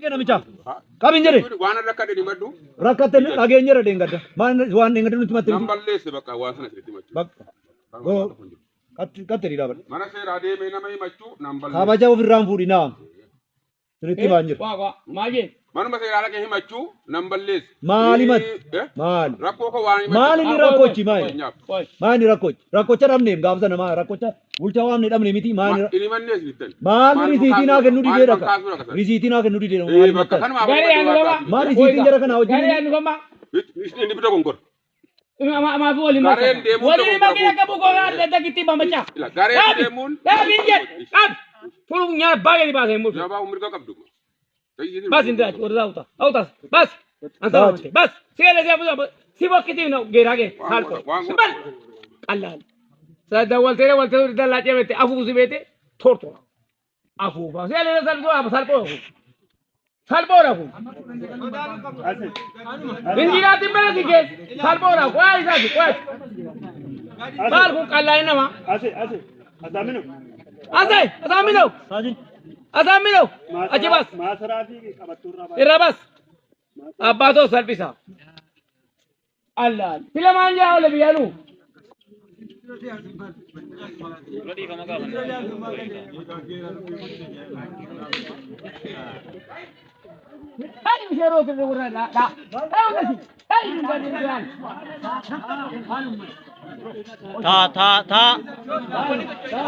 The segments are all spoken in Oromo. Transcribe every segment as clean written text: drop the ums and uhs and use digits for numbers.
Namicha. Qabin jedhe. Waan rakkadhe himadhu. Rakkatte dhageenyera deengadda. Maal waan deengadda nutti himatte Nan miti. balleesse bakka waan sana sirriitti himachuu. Bakka. Goo. Qatte dhiiraa. Mana seeraa deemee nama himachuu nan balleesse. Kabaja ofirraan fuudhinaa. Sirriitti himaa jira. Waa waa maal jee? Manuma seeraa dhaqee himachuu nan balleesse. Maal himate? Eh? Maal? Rakkoo koo waan himachuu. Maal inni rakkochi maal? Fakkeenyaaf. Qoy. Maal inni rakkochi? Rakkocha dhabneem gaafa sana maal rakkocha bulchaa waamne dhabne miti maal Inni himannees bittan. maal risiitii naa kennu didee dhaka. Maal kaasuu dhaka. Risiitii naa kennu didee Eh, maal bakka himattan? kanumaaf Garee himachuu anu gama. Maal risiitiin jara kanaa wajjin? Garee anu gama. Inni bita gongora. Maafi waliin Gareen deemuun Waliin dogoggora makina qabu koo adda adda gitti mamachaa. Ila gareen Dhaabi. deemuun. Dhaabi jedhe. Dhaabi. Tolu nyaara baay'ee ni baasee mul'atu. Jabaa mirga qabdu. Bas inda warra auta. Autas. Bas. Anta mamte. Bas. Sigale si abu si bokkiti no geera ge salpo. Bal. Qalal. Sada waltere waltere dalla jebete afu si bete torto. Afu ba. Sigale salpo afu salpo. Salpo rafu. Injiraati bala si ke salpo rafu. Waa isa si waa. Maal kun qalal nama. Ase, ase, Asaamino. Asai asamino. Asamino. Achi bas. Maasaraa fi qabattuurraa baay'ee. Irra bas. Abbaatoo salphisa. Allah. Sila maan jaa oole biyyaanu. Hadi misheeroo sirri gurra dha dha. Hadi kasi. Hadi misheeroo. Ta ta ta.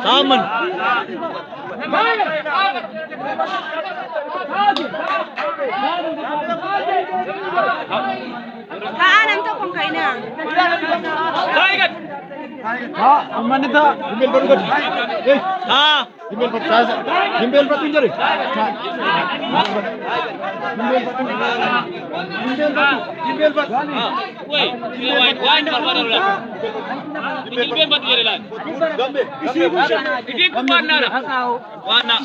Taaman. Haa nam tokko hin ka'inaa. Haa ammanni taa. Hin belbadu gadi. Eh. Ta. Hin belbadu. Hin belbadu hin jedhe. Hin belbadu. Hin belbadu. Woi, waan barbaadu la. Jilbeen badu jedhe laal. Gambe. Ifi kun waan naara. Waan na.